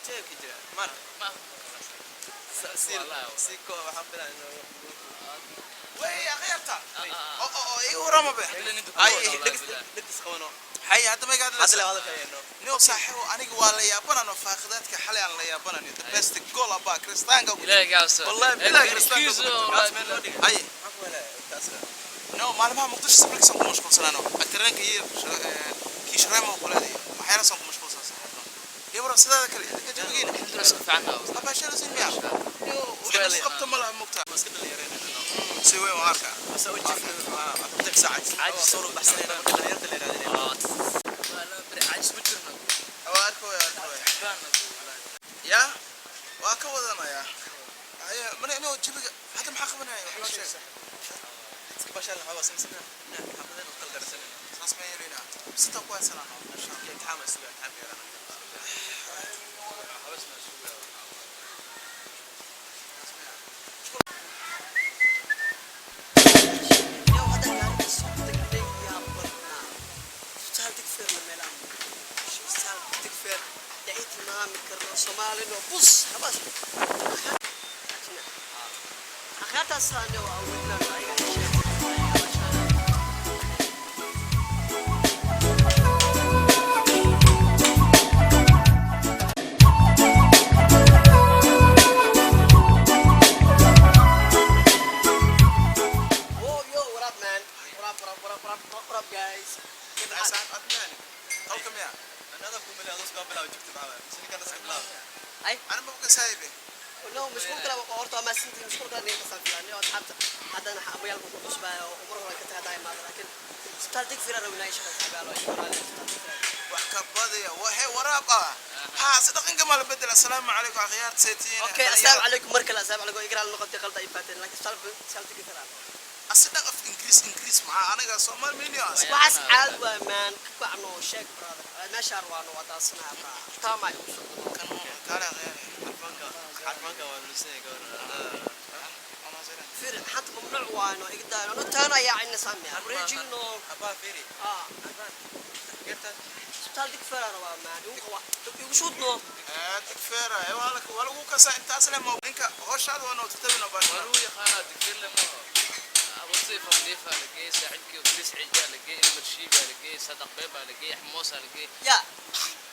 Jeebka jira marka si si ko waxaan filaa inuu Way akhyarta oo oo ii warama be. Ay, dhegtis qabano. Hay, hadda ma gaadlaysa? Hadda hadalka ayayno. Nio saaxiibo, aniga waa la yaabanano faaqidaadka xalay aan la yaabanano, the best goal abaa Kristaanka ku Ilaahay gaabso. Wallahi billahi Kristaanka ku. Hay. Maxaa ku helaya taasna? No, maalmaha Muqdisho sabrkiisan ku mashquulsanaano, tareenka iyo kii shareema ku leedahay waxyaalahaasaan ku mashquulsan saaxiibno. Iyo waran sidaada kale idinka jawigiina? Alxamdulillah, iska fiican. Abaasheelasin miya? Nio wax qabta ma laha mugta. Ma iska dhalinyareenayno? Si weyn waan arkaa. Asa u jiifna aqoonta saacad Caajis. soo baxsanayna marka dhalinyarta la raadinayna. Caajis ma jirno. Waa arkooya, arkooya. Ya, waa ka wadanaya. Haya, mana inuu jawiga hadda maxaa qabanaya? Wax noo sheeg. Iska bashaan waxaa samsana xaafadeen u qaldarsanayna. Saas ma yeelaynaa, sita ku haysanaa, insha Allah. Imtixaan isuga imtixaan yeelana. Yow, hadda gaariga soo degnay, yaa badnaa. Isbitaal Digfeerna meelaan. Isbitaal Digfeer dacay tilmaami karno Soomaalino bus habas. Akhaartaasaane waa awilnaan ayaga heshay. Whoa, yo, what up, man? What up, what up, what up, what up, what up, guys? كيف Ay, الحال؟ saaxiib Adnaani qolka miya? Anada ku malay adoo iska bilaw jigta maxaa mise ninkan iska bilaw. Ay, Ana ma ka saaxiibe. No, مشغول كلا horta ma sintii mashquul kala ninka san filan oo asxaabta haddana magaalka ku cusbaayo oo mar hore ka tahay maada, laakiin isbitaal Digfeer rabnaa shaqa saaxiibayaal oo isbitaal Digfeer. Wax ka badaya waxay waraab ah ha si dhaqanka ma la bedel. Assalaamu calaykum akhyaar, seetiin? Okay, assalaamu calaykum mar kale, assalaamu calaykum. Igraal noqotay qalda ay faateen, laakiin isbitaal Digfeer Asi dhan af Ingiriis Ingiriis maxaa aniga Soomaali millions. Waxaas caad waay, man, ka kacno sheeg, brother. Meeshaan waano waa daasanaha bra taamay u socdo. Kan kaale akhyaar. Xarfanka xarfanka waa lusinay gawar. Fir xanta mamnuuc waano igdaano no taana yaa ina saamiya wareejino. Abaa fiiri. Ah. Xarfan geerta. Isbitaal Digfeer waa man igu qawa igu shuudno. Digfeer waa la waa lagu kasaa intaas leh ma ninka howshaada waa noo tatabino baasha. Waa lagu yaqaanaa Digfeer lama Abuutiif Amdiifa la geeyey, saaxiibkii Bilis Cijaa la geeyey, Ilmarshiibaa la geeyey, Sadaq Beebaa la geeyey, Xmoosaa la geeyey. Ya.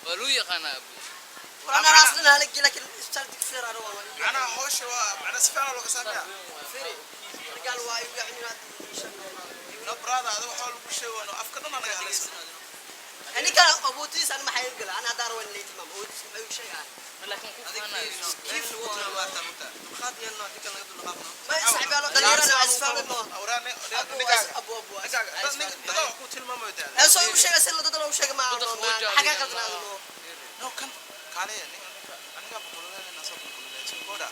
Waa lagu yaqaanaa abu. وانا راسنا هلقي لكن isbitaal Digfeer انا والله. Macnaha howsha waa macnaa si fiican loo kasaa miya? Firi قال waa igu yacni No brother, adiga waxaa lagu sheego afka dhan anaga halaysan. يعني كان ابوتيس انا ما حيقل انا دار وين ليت ما ابوتيس ما يشيء Laakiin ku faanaa. كيف lagu tilmaamo maarta dulqaad yeelno ninkan laga dulqaadno. ما يصعب على دليل انا اسفل انه Awraane. ابو ninkaaga ابو ابو ninkaaga dada wax ku tilmaamayo daada. اسوي شيء اسال dad loo sheegay ma xaga qadnaado. No, kan kaaleya ninka aniga boqolada soo boqolada soo goda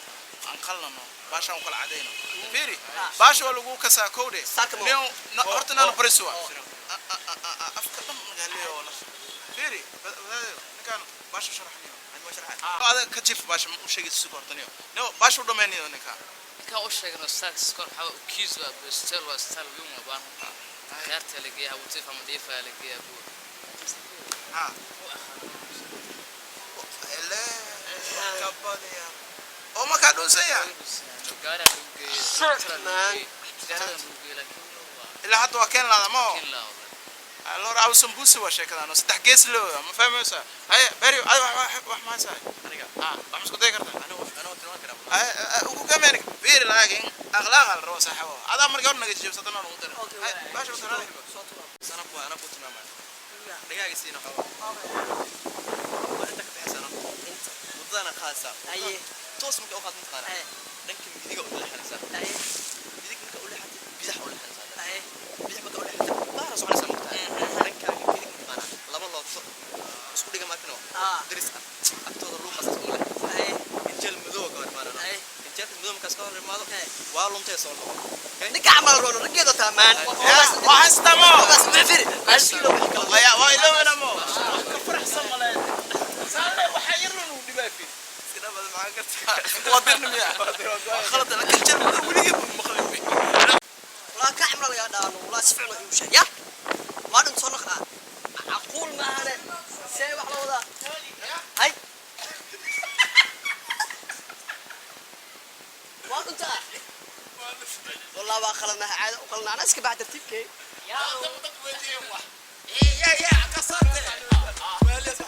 aan qalnano baashaan u kala cadayno. Fiiri, baasha waa lagu kasaa kowde. Saaka ma- Neo horta naan bariso waa afka dhan nagaaleeyo wala. Fiiri wadaadayo, ninkaan baasha sharaxniyo. Ani ma sharxan. Adag ka jif baasha ma u sheegaysa sugo horta niyo. No, baasha u dhameynayo ninkaan. Ninkaan u sheegno isbitaalka skor waxaa kiis waa abu, isbitaal waa isbitaal weyn waa baan. Khayaarta la geeyey, Abuutiif Amdiifa la geeyey abu. Ha ele ka badaya oo ma kaa dhunsan yahay? Gaaraa lagu geeyey, Shit, man. Gaaraa lagu geeyey, laakiin waa Ilaa hadda waa keen laada ma keen laa wallahi. Lor awsan buusi waa sheekadan oo saddex gees loo ma fahmaysaa. Haye beri ay wax wax wax ma haysaa? Aniga? Ah, wax ma isku dayi kartaa? Anigu anigu tilmaami karaa. Ugu gameen fiiri, laakiin akhlaaq la rabo saaxiibo. Adaa markii hore naga jibsatana ugu daray. Haye baasha watarada. Sana ku ana ku tilmaamaya dhagaaga siina xoogaa waa inta ka bixisano wadadana qaadaysaa. Aye. Toos marka u qaad mataqaanaa? Aye. Dhanka midiga u leexanaysaa. Aye. Midig marka u leexatid, bidax u leexanaysaa. Aye. Bidix marka u leexatid, baara soconaysaa mugtahay dhankaaga midig mataqaanaa laba looto isku dhiga maakino Ah. daris ah agtooda luuqasaas ugu leexatid. Aye. Injeel madow ka hor imaanana. Aye. Injeelka madow markaas ka hor imaado Aye. waa luntay, soo noqo. Ninka camal roono rageedo taamaan. Waa haystaa mo. Bas firi asiilo. Waya waa ilowena mo wax ka faraxsan maleed saale waxaa yar loo dhibaa fiiri. Iska dhaafada maxaa kartaa? Waa dirna miya? Waa khalad, laakiin injeel madow weligii buu maqlin. Walaa ka xamra laga dhaano walaa si fiican u sheeg ya waa dhan soo noqdaa macquul ma ahane see wax la wadaa. Iska bax tartiibkee. Dad weydiin wax. Ya, ka saarte.